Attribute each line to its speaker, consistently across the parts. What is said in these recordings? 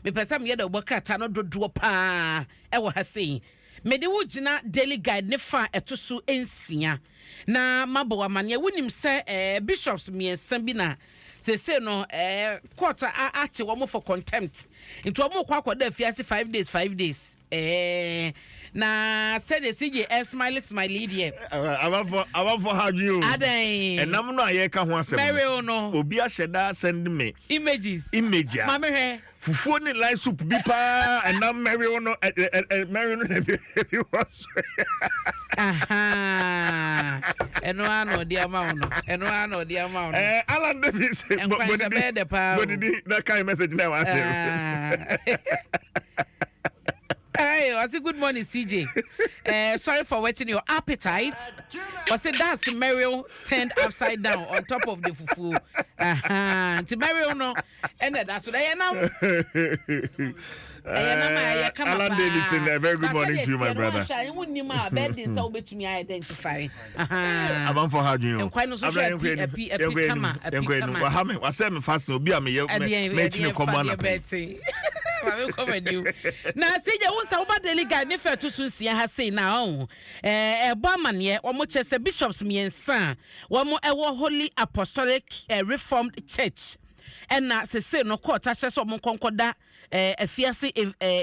Speaker 1: Mepɛ sɛ meyɛ dawubɔ krataa no dodoɔ paa ɛwɔ ha sei. Mede wo gyina Daily Guide ne fa a ɛto so 6 na mabɔ wo amaneɛ. Wonim sɛ bishops mmiɛnsa bi na seesei no court ate wɔn for contempt, nti wɔn kɔ akɔda afiase 5 days, 5 days. Na sɛdeɛ CJ ɛsmile smile yi deɛ.
Speaker 2: Abafo ha dwi o.
Speaker 1: Adan.
Speaker 2: Ɛnam no a yɛka ho asɛm.
Speaker 1: Mɛrew no.
Speaker 2: Obi ahyɛ da send me.
Speaker 1: Images.
Speaker 2: Image a.
Speaker 1: Maame, hwɛ.
Speaker 2: Fufuo ne light soup bi paa, ɛnam mɛrew no, ɛ ɛ ɛ mɛrew no na ebi wɔ so.
Speaker 1: Ɛno ara na ɔde ama wo no, ɛno ara na ɔde ama wo no.
Speaker 2: Alan Davis.
Speaker 1: Nkwanhyɛ bɛyɛ dɛ paa o.
Speaker 2: Bodidi na kai message na wa ase.
Speaker 1: Hey, I say good morning, CJ. Sorry for whetting your appetite. I say that's Meryl turned upside down on top of the fufu. Nti Meryl no, and that's what I am. Ɛyɛ nam a ɛyɛ kama
Speaker 2: paa. Alan Davidson, a very good morning to you, my brother.
Speaker 1: Wonim a bɛɛde sɛ wobɛtumi identify.
Speaker 2: Amanfo ha dwen o.
Speaker 1: Nkwan no so hwɛ, api api api kama, api kama.
Speaker 2: Waha me, wasɛ me fast obi a meyɛ mɛkyini kɔmɔ anapɛ.
Speaker 1: Maame, kɔmɔ ni na sɛ wo nsa woba Daily Guide ne fɛ to so 6 ha sei na ɔho ɛbɔ amaneɛ. Wɔn kyɛ sɛ bishops mmiɛnsa a wɔn ɛwɔ Holy Apostolic Reformed Church ɛna sese no court ahyɛ sɛ wɔn nkɔnkɔ da afiase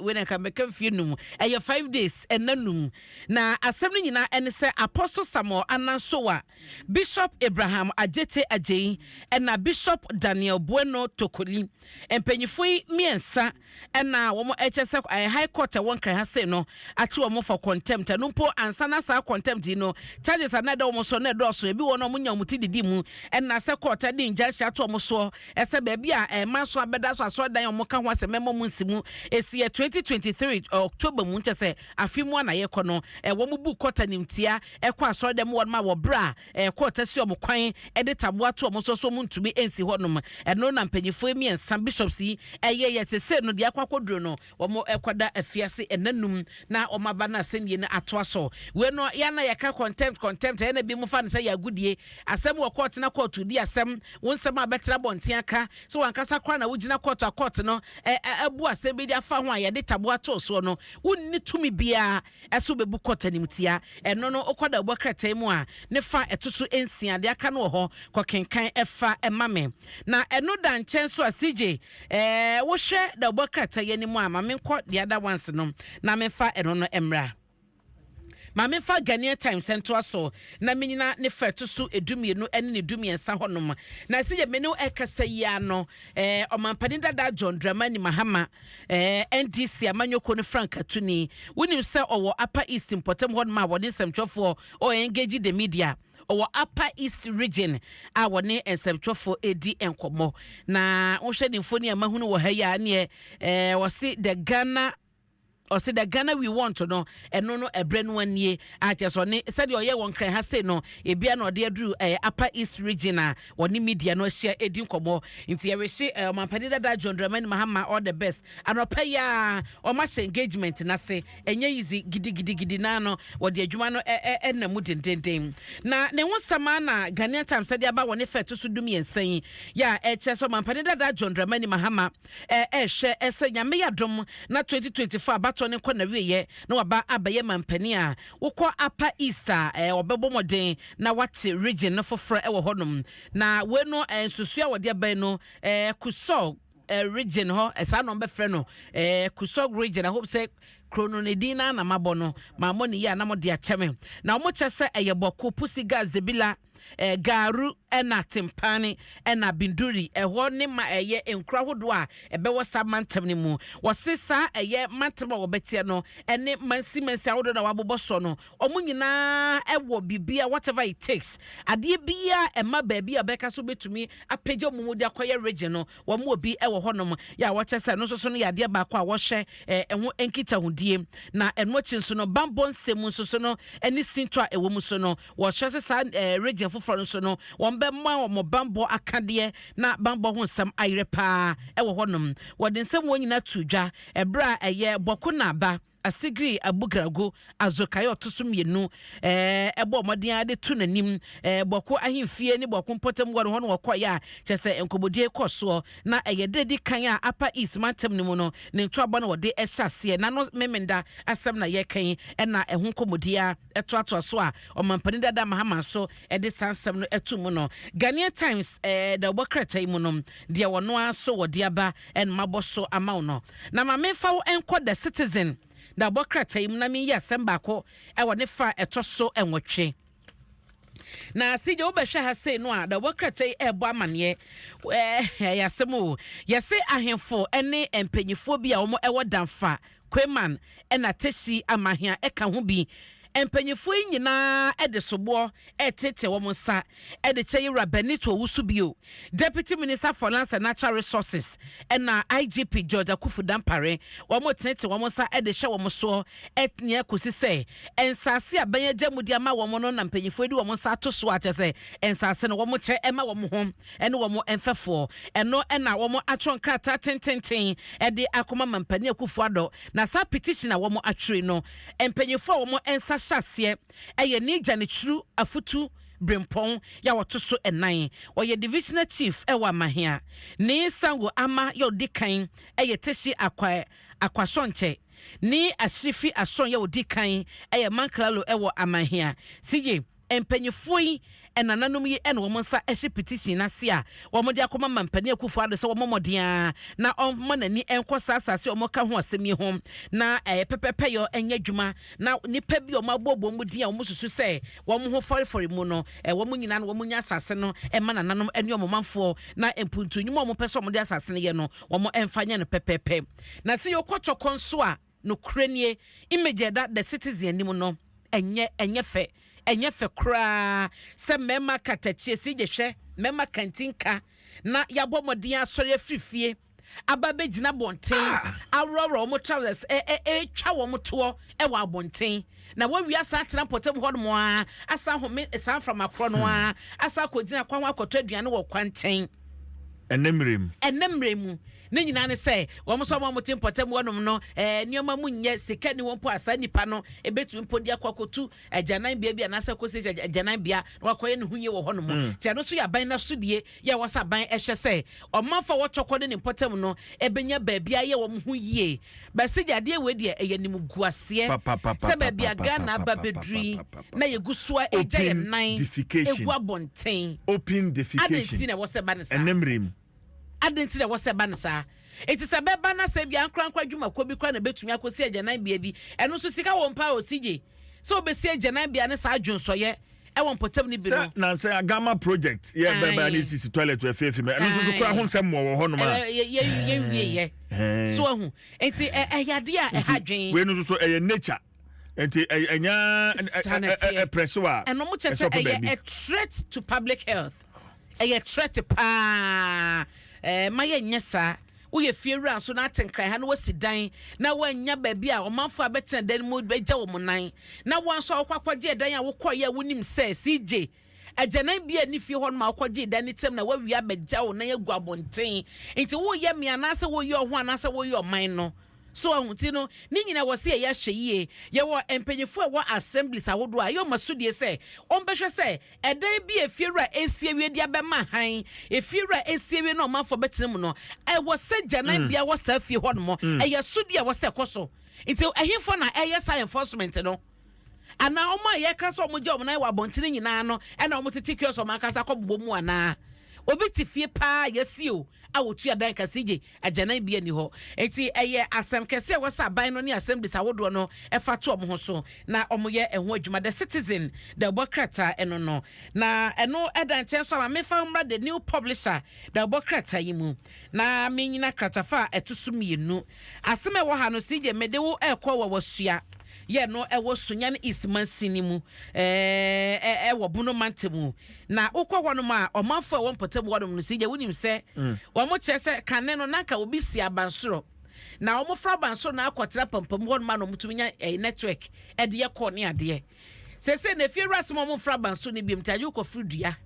Speaker 1: wei na nka mɛka mfie 5, ɛyɛ 5 days, ɛna 5. Na asɛm no nyinaa ɛne sɛ Apostle Samuel Anansowa, Bishop Abraham Agyete Agyei, ɛna Bishop Daniel Bueno Tokoli, mpanyinfoɔ yi mmiɛnsa ɛna wɔn ɛkyɛ sɛ High Court ɛwɔ Nkran ha sei no ate wɔn for contempt. Ɛno mpo ansa na saa contempt yi no, charges a na ɛda wɔn so na ɛdɔɔso. Ebi wɔ no, wɔn nya wɔn ti didi mu, ɛna sɛ court ɛde injunction ato wɔn soɔ ɛsɛ baabi a ɛma so abɛda so asɔredan a wɔn ka ho asɛm ɛmɔ mu nsi mu esi yɛ 2023 October mu, nkyɛ sɛ afi mu ana yɛkɔ no, wɔn bu court animtia ɛkɔ asɔredan mu wɔn a wɔ berɛ a court asi wɔn kwan ɛde taboa to wɔn so so wɔn ntumi nsi hɔnom. Ɛno na mpanyinfoɔ mmiɛnsa bishops yi ɛyɛ yɛ sese no deɛ akɔ akɔduro no, wɔn ɛkɔda afiase ɛna 5 na wɔn aba no asɛnniɛ no atoa so. Wei no yɛn yɛka contempt, contempt ɛyɛ na bi mo fa no sɛ yɛ agodie asɛm wɔ court, na court di asɛm wo nsɛm a bɛtena abɔnten aka so wɔn ankasa koraa na wogyina court a court no ɛ ɛ ɛbu asɛm bi de afa ho a yɛde taboa to soɔ no, wonni tumi biara ɛso bɛbu court animtia. Ɛno no wokɔda wobɔ krataa mu a ne fa ɛto so 6, deɛ aka no wɔ hɔ, kɔkenkan ɛfa ɛma me. Na ɛno da nkyɛn so a, CJ, wohwɛ da wobɔ krataa yi anim a, ma menkɔ the other ones no na memfa ɛno no mmra. Maame, fa Ghanaian Times ntoa so na menyina ne fa ɛto so 12 ne ne 13 hɔnom. Na ɛsɛ yɛ mene ɛkasa yi ano, ɔmampanin dada John Dramani Mahama, NDC amanyɔkuo no frankatuni, wonim sɛ ɔwɔ Upper East mpɔtam hɔnom a wɔde nsɛmtwerɛfoɔ ɔ engage the media. Ɔwɔ Upper East Region a wɔne nsɛmtwerɛfoɔ edi nkɔmmɔ. Na wohwɛ ne mfoni a mahunu wɔ ha yi a, neɛ wɔse the Ghana, ɔsɛ "The Ghana We Want" no, ɛno no ɛbrɛ no anie akyɛ sɛ ɔne sɛdeɛ ɔyɛ wɔ Nkran ha sei no, ebia na ɔde aduru Upper East Region a wɔne media no ahyia edi nkɔmmɔ. Nti yɛrehye ɔmampanin dada John Dramani Mahama all the best. Anɔpa yi a ɔma hyɛ engagement n'ase, ɛnyɛ easy gidigidigidi naa no, wɔde adwuma no ɛ ɛ ɛna mu dendenden. Na ne ho nsɛm na Ghanaian Times sɛde aba wɔ ne fɛ to so 13 yi yɛ a ɛkyerɛ sɛ ɔmampanin dada John Dramani Mahama ɛhwɛ ɛsɛ Nyame yɛ adom na 2024 abatoɔ no nkɔ na wieɛ na waba abɛyɛ mampanin a, wokɔ Upper East a, ɔbɛbɔ mmɔden na wate region no foforɔ ɛwɔ hɔnom. Na wei no, nsusuo a wɔde abɛn no, Kusaug region hɔ, saa na ɔmbɛfrɛ no, Kusaug Region. I hope sɛ kuro no ne din na mabɔ no mammɔ ne yie a na mode akyɛ me. Na wɔn kyɛ sɛ ɛyɛ Bawku, Pusiga, Zebilla, Garu ɛna Tempane ɛna Binduri. Ɛhɔ ne ma ɛyɛ nkuro ahodoɔ a ɛbɛwɔ saa mantam no mu. Wɔse saa ɛyɛ mantam a wɔbɛteɛ no ɛne mansi mansi ahodoɔ na wɔabobɔ soɔ no, wɔn nyinaa ɛwɔ biribi a whatever it takes, adeɛ biara ɛma baabi a bɛka so bɛtumi apagya wɔn mu de akɔyɛ region no, wɔn wɔ bi ɛwɔ hɔnom. Yɛ a wɔkyɛ sɛ ɛno nso so no yɛ adeɛ baako a wɔhyɛ ɛho nkitahodie. Na ɛno akyi nso no, bambɔ nsɛm nso so no ɛne sinto a ɛwɔ mu so no, wɔhyɛ sɛ saa region foforɔ no nso no, wɔn bɛma wɔn bambɔ akadeɛ na bambɔ ho nsɛm ayerɛ paa ɛwɔ hɔnom. Wɔde nsɛm wɔn nyinaa to dwa ɛberɛ a ɛyɛ Bawku na aba. Asigri Abugrago Azokae ɔto so mmienu bɔɔ mmɔden ara de to n'anim Bawku ahemfie ne Bawku mpɔtam hɔ no, hɔ na wɔkɔeɛ a kyerɛ sɛ nkɔmmɔdie kɔɔ soɔ. Na ɛyɛ da adi kan a Upper East mantam no mu no ne ntoabɔ na wɔde hyɛ aseɛ. Na no Memenda asɛm na yɛreka yi na ɛho nkɔmmɔdie ara toatoa so a Ɔmampanin dada Mahama nso de saa nsɛm no to mu no. Ghanaian Times dawubɔ krataa yi mu no, deɛ wɔno ara nso wɔde aba na mabɔ so ama wo no. Na ma memfa wo nkɔ The Citizen dawubɔ krataa yi mu na menyi asɛm baako wɔ ne fa a ɛtɔ so nwɔtwe. Na CJ wobɛhwɛ ha sei no a dawubɔ krataa yi ɛrebɔ amaneɛ ɛyɛ asɛm o. Yɛse ahemfo ne mpanyifoɔ bi a wɔn ɛwɔ Danfa, Kweiman ɛna Teshie Amahia ɛka ho bi. Mpanyinfoɔ yi nyinaa de soboɔ reteetee wɔn nsa de kyɛ Yewura Benito Owusu bio, Deputy Minister for Lands and Natural Resources ɛna IGP George Akuffo Dampare. Wɔn reteetee wɔn nsa de hyɛ wɔn soɔ nea ɛkɔsi sɛ nsaase a bɛn agya mu de ama wɔn no na mpanyinfoɔ yi de wɔn nsa ato soɔ a kyerɛ sɛ nsaase no wɔn kyɛ ma wɔn ho ne wɔn mfɛfoɔ. Ɛno na wɔn atwerɛ nkrataa tententen de akɔma Mampanin Akuffo Addo. Na saa petition a wɔn atwerɛ yi no mpanyinfoɔ a wɔn nsa hyɛ aseɛ yɛ Nii Gyanikyru Afutu Brempɔn yɛ a ɔto so nnan, ɔyɛ Divisional Chief wɔ Amahia. Nii Sango Ama yɛ ɔdi kan yɛ Teshie Akwa Akwasɔnkyɛ. Nii Asirifi Asɔn yɛ ɔdi kan yɛ Manklalo wɔ Amahia. Siye. Mpanyinfoɔ yi nananom yi na wɔn nsa hyɛ petition no ase a wɔde akɔma Mampanin Akufo Addo sɛ wɔmmɔ mmɔden ara na ɔmma n'ani nkɔ saa asase a wɔka ho asɛm yi ho na pɛpɛpɛyɔ nyɛ adwuma na nnipa bi a wɔabobɔ wɔn din a wɔsusu sɛ wɔn ho fɔrefɔre mu no wɔn nyinaa no wɔnya asase no ma nananom ne wɔn manfoɔ na mpuntu nnwuma a wɔpɛ sɛ wɔde asase no yɛ no wɔmfa nyɛ no pɛpɛpɛ. Na sɛ yɛkɔ Twɔkɔ nso a Nokorɛ nie, image a ɛda The Citizen anim no, ɛnyɛ, ɛnyɛ fɛ. Ɛnyɛ fɛ koraa sɛ mmarima katakyie, CJ hwɛ, mmarima kantinka, na yɛabɔ mmɔden asɔre afiri fie aba abɛgyina abɔnten, aworɔworɔ wɔn trousers, ɛ, ɛ, ɛretwa wɔn toɔ wɔ abɔnten. Na wɔawie asan atena mpɔtam hɔnom ara, asan ahome saa mframa korɔ no ara, asan akɔgyina kwan ho akɔtɔ aduane wɔ kwankyɛn.
Speaker 2: Ɛnnɛ mmerɛ mu.
Speaker 1: Ɛnnɛ mmerɛ mu. Ne nyinaa ne sɛ, wɔn nso a wɔte mpɔtam hɔnom no, ɛɛ, nneɛma mu nyɛ, sika nni hɔ mpo a saa nipa no bɛtumi mpo de akɔ akɔtu agyananbea bi anaasɛ akɔsiesie agyananbea na wakɔyɛ ne ho yie wɔ hɔnom. Nti ɛno nso yɛ aban no asodie yɛ a ɛwɔ sɛ aban hwɛ sɛ ɔmanfoɔ a wɔtɔ kɔ ne ne mpɔtam no bɛnya baabi ayɛ wɔn ho yie. Bɛse deɛ adeɛ wei deɛ ɛyɛ animguaseɛ sɛ baabi a Ghana aba bɛduru yi na yɛgu so a ɛgya yɛn nan gu abɔnten.
Speaker 2: Open
Speaker 1: Adɛn
Speaker 2: defecation
Speaker 1: nti na ɛwɔ sɛ ɛba no saa?
Speaker 2: Ɛnnɛ mmerɛ mu.
Speaker 1: Adɛn nti na ɛwɔ sɛ ɛba no saa? Enti sɛ ɛbɛba na sɛ ebia ankorankoro adwumakuo bi koraa na ɛbɛtumi akɔsi agyananbea bi, ɛno nso sika wɔ mu paa o, CJ, sɛ wɔbɛsi agyananbea ne saa dwonsɔeɛ wɔ mpɔtam no bi no.
Speaker 2: Sɛ nansa yi Agama project yɛ bɛɛbɛɛ ne sisi toilet wɔ afiafi mu, ɛno nso so koraa ho nsɛm wɔ wɔ hɔnom a.
Speaker 1: Yɛnwie yɛ. So ahu. Enti ɛyɛ adeɛ a ɛha adwene.
Speaker 2: Wei no nso so ɛyɛ nature. Nti ɛnya ɛprɛso a.
Speaker 1: Ɛno mo kyɛ sɛ ɛyɛ a threat to public health. Ɛyɛ threat paa. Ɛɛ ma yɛnyɛ saa. Woyɛ fie wura nso na ate nkran ha na wasi dan na woannya baabi a ɔmanfoɔ a bɛtena dan mu bɛgya wɔn nan na woa nso a wokɔ akɔgye dan a wokɔeɛ a wonim sɛ CJ agyanan bi a ɛni fie hɔ nom a wokɔgyee dan no tiam na woawie abɛgya wo nan agu abɔnten nti woyɛ me anaasɛ woyɛ ɔho anaasɛ woyɛ ɔman no so ahu nti no ne nyinaa wɔ sɛ yɛyɛ ahyɛ yie. Yɛwɔ mpanyinfoɔ a ɛwɔ assemblies ahodoɔ a ɛyɛ wɔn asodie sɛ wɔbɛhwɛ sɛ ɛdan bi a efiewura resi awie de abɛma hann, efiewura resi awie na ɔmanfoɔ bɛtena mu no, ɛwɔ sɛ gyananbea wɔ saa fie hɔ nom. Ɛyɛ asodie a ɛwɔ sɛ ɛkɔ so. Nti ɛhefoɔ na ɛyɛ saa enforcement no? Anaa wɔn a yɛka sɛ wɔgya wɔn nan wɔ abɔntene nyinaa no ɛna wɔtete kiosk wɔn ankasa akɔbobɔ mu anaa? Obi te fie paa a yɛasi o a wɔtua dan ka CJ, agyanan bia nni hɔ. Enti ɛyɛ asɛm kɛse a ɛwɔ sɛ aban no ne assemblies ahodoɔ no fa to wɔn ho so na wɔyɛ ɛho adwuma. The Citizen dawubɔ krataa ɛno no. Na ɛno da nkyɛn nso a ma memfa mmra The New Publisher dawubɔ krataa yi mu na mennyina kratafa a ɛto so mmienu. Asɛm a ɛwɔ ha no CJ mede wo rekɔ wɔ Wasua yɛ no ɛwɔ Sunyani East mansini mu ɛɛ ɛwɔ Bono mantam mu. Na wokɔ hɔnom a, ɔmanfo a ɛwɔ mpɔtam hɔnom no, sɛ wonim sɛ wɔn kyerɛ sɛ kane no na anka obi si abansoro, na wɔforo abansoro na akɔtena pampam hɔnom a na wɔtumi nya ɛyɛ network ɛde yɛ kɔɔ ne adeɛ. Sɛsɛ na efie wura sɛ wɔn mforo abansoro no biom nti agye wokɔforo dua.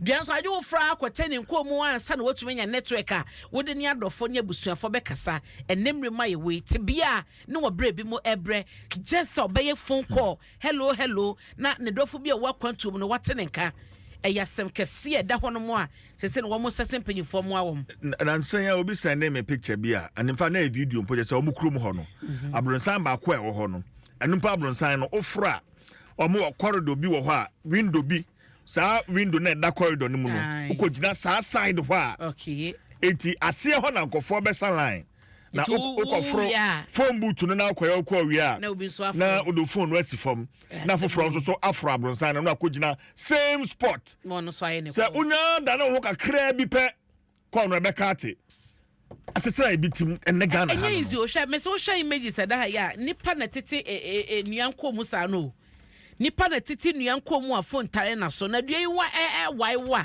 Speaker 1: Dua nso agye wo fra akɔtɛ ne nkɔn mu ansa na watumi anya network a wode ne adɔfoɔ ne abusuafoɔ bɛkasa. Ɛnɛ mmerɛ mu ayɛ wei tebea ne wɔ berɛ bi mu ɛbrɛ gye sɛ ɔbɛyɛ phone call, "Hello, hello," na ne dɔfo bi a ɔwɔ akwantuo mu no wate ne nka. Ɛyɛ asɛm kɛseɛ ɛda hɔ no mu a sɛ sɛ no wɔn sɛsɛ mpanyinfoɔ mu awɔm.
Speaker 2: Nansan a obi send me picture bi a animfa na yɛ video mpo kyɛ sɛ ɔmo kurom hɔ no, abrɔnsan baako a ɛwɔ hɔ no, ɛno mpo abrɔnsan no oforo a, ɔmo wɔ corridor bi wɔ hɔ a window bi, saa window na ɛda corridor no mu no, wokɔ gyina saa side hɔ a, eti aseɛ hɔ na nkɔfoɔ bɛsa line na wokɔforo phone booth no na akɔyɛ wokɔ awie a,
Speaker 1: na obi nso aforo.
Speaker 2: Na wode phone no asi fam na foforɔ nso so aforo abrɔnsan no na akɔgyina same spot.
Speaker 1: Na ɔno nso ayɛ ne
Speaker 2: sɛ
Speaker 1: call.
Speaker 2: Wonya da ne wo ho kakraa bi pɛ kɔɔ no ɛbɛka ate asetena ebi tim ɛnɛ Ghana ha.
Speaker 1: Ɛnyɛ
Speaker 2: no.
Speaker 1: Easy o. Hwɛ, mɛ sɛ wohwɛ images ɛda ha yi a, nipa na tete nnua nkɔn mu saa no o. Nipa na tete nnua nkɔn mu a phone tare na so na dua yi wa ɛ ɛ wae wa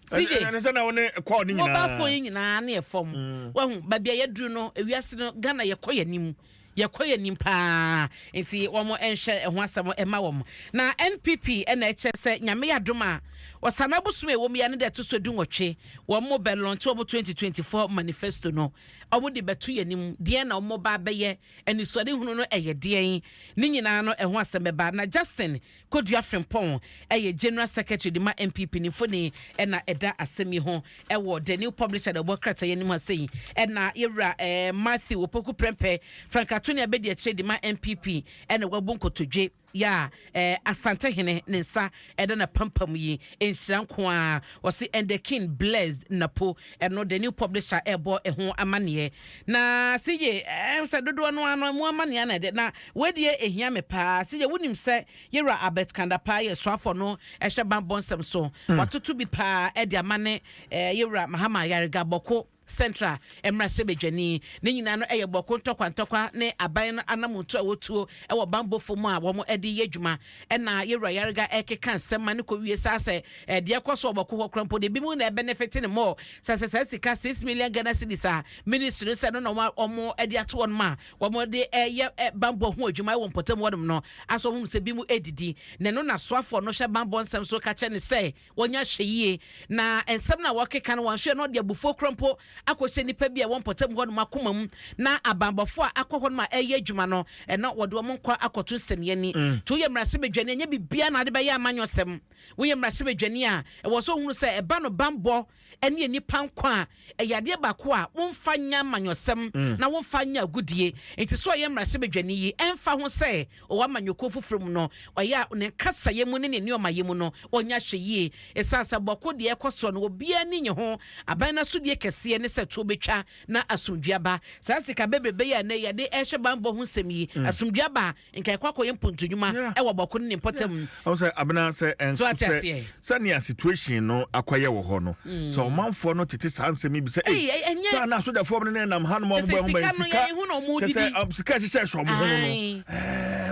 Speaker 1: CJ.
Speaker 2: Ɛne sɛ na wo ne kɔɔ no
Speaker 1: mobile
Speaker 2: nyinaa
Speaker 1: phone yi nyinaa ne yɛ fam. Wahu baabi a yɛduru no, ewiase no, Ghana yɛkɔ yɛ anim, yɛkɔ yɛ anim paa, nti wɔn nhwɛ ɛho asɛm ɛma wɔn. Na NPP ɛna ɛkyɛ sɛ Nyame yɛ adom a, ɔsana abosom a ɛwɔ mu yɛ ne de ɛto so 18, wɔn mo bɛ launch wɔn 2024 manifesto no. Wɔn de bɛto yɛ anim deɛn na wɔn ba bɛyɛ, anisoade hunu no ɛyɛ deɛn, ne nyinaa no ɛho asɛm bɛba. Na Justin Kodua Frimpɔn ɛyɛ general secretary de ma NPP ne mfoni ɛna ɛda asɛm yi ho ɛwɔ The New Publisher de ɔbɔ krataa yɛ anim ha sɛyi. Ɛna yɛwura Matthew Opoku Prempeh Frankatoni abɛdi akyire de ma NPP ɛna wabu nkotodwe yɛ a Asantehene ne nsa ɛda na pampam yi nhyira nko a wɔsi "And the king blessed Napo." Ɛno The New Publisher ɛbɔ ɛho amanneɛ. Na CJ, sɛ dodoɔ no ano mu amanneɛ na ɛde na wɔadie ehia me paa. CJ, wonim sɛ yɛwura Albert Kan Dapaah yɛ soafo no ɛhyɛ banbɔ nsɛm so, watoto bi paa ɛde ama ne yɛwura Mahama Ayariga, Bawku Central mmarahyɛbadwani. Ne nyinaa no ɛyɛ Bawku ntɔkwa ntɔkwa ne aban no anamontu a wɔtuo ɛwɔ banbɔfo mu a wɔn de yɛ adwuma. Ɛna yɛwura Ayariga ɛkeka nsɛm ma ne kɔ wie saa sɛ ɛdeɛ kɔ so wɔ Bawku hɔ kora mpo de ebi mu na ɛbɛnɛfɛte ne mɔ sɛ saa sika 6 million Ghana cedis a ministry no sɛ no na wɔn de ato wɔn mu a wɔn de ɛyɛ banbɔ ho adwuma ɛwɔ mpɔtam wɔnom no aso wɔn sɛ bi mu edidi na ɛno na soafoɔ no hyɛ banbɔ nsɛm so ka kyerɛ ne sɛ wɔnya hyɛ yie na nsɛm na wɔkeka no wɔn hwɛ no ɔde abufuo kora mpo akɔhyɛ nipa bi a wɔn mpɔtam hɔ nom akoma mu na abanbɔfoɔ a akɔ hɔ nom a ɛyɛ adwuma no ɛna wɔde wɔn nkɔ akɔto nsɛmyɛni mm. To woyɛ mmarahyɛbadwani, ɛnyɛ biribiara na ade bɛyɛ amanyɔsɛm. Woyɛ mmarahyɛbadwani a, ɛwɔ sɛ ohunu sɛ ɛba no banbɔ ɛne nipa nkwa a, ɛyɛ adeɛ baako a womfa nya amanyɔsɛm na womfa nya agodie. Nti so ɔyɛ mmarahyɛbadwani yi, ɛmfa ho sɛ ɔwɔ amanyɔkuo foforɔ mu no, ɔyɛ a ne nkasayɛ mu ne ne nneɛmayɛ mu no ɔnya hyɛ yie, ɛsiane sɛ Bawku deɛ ɛkɔ soɔ no obiara ni nye ho. Aban no asodie kɛseɛ ne sɛ tuo bɛtwa na asomdwe aba. Saa sika bebrebe yi a ɛnɛ yɛde ɛhyɛ banbɔ ho nsɛm yi, asomdwe aba, nka ɛkɔ akɔyɛ mpontunwuma ɛwɔ Bawku ne ne mpɔtam.
Speaker 2: Ɔn sɛ abena sɛ
Speaker 1: So ate aseɛ?
Speaker 2: Sɛnea situation no akɔyɛ wɔ hɔ no, sɛ ɔmanfoɔ no tete saa nsɛm yi bi sɛ
Speaker 1: Ei, ɛnyɛ-
Speaker 2: saa na asogyafoɔ no ne nam ha nom a
Speaker 1: Kyɛ sɛ
Speaker 2: ɔmo bɔ ɛho ban,
Speaker 1: sika no yɛn ho na ɔmo
Speaker 2: kyɛ sɛ
Speaker 1: didi.
Speaker 2: Sika ɛhyehyɛ hyɛ ɔmo ho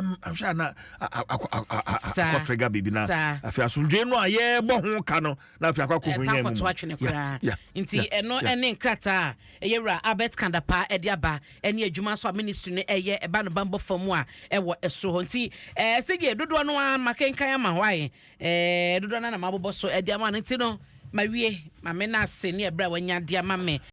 Speaker 2: no, ahwɛ a na akɔ trigger biribi na afei asomdwe no a yɛbɔ ho ka no na afei akɔ ho
Speaker 1: ɛsan
Speaker 2: yɛn mu.
Speaker 1: kɔto atwene koraa. Nti ɛno ɛne nkrataa a ɛyɛ wura Albert Kan Dapaah ɛde aba ɛne adwuma nso a ministry no ɛyɛ ɛba no banbɔ fam a ɛwɔ ɛsoro hɔ. Nti sɛdeɛ dodoɔ no ara ma kenkan ama hɔ ayɛ dodoɔ no ara na mabobɔ so ɛde ama no. Nti no ma wie ma me na ase ne ɛberɛ a wanya de ama me.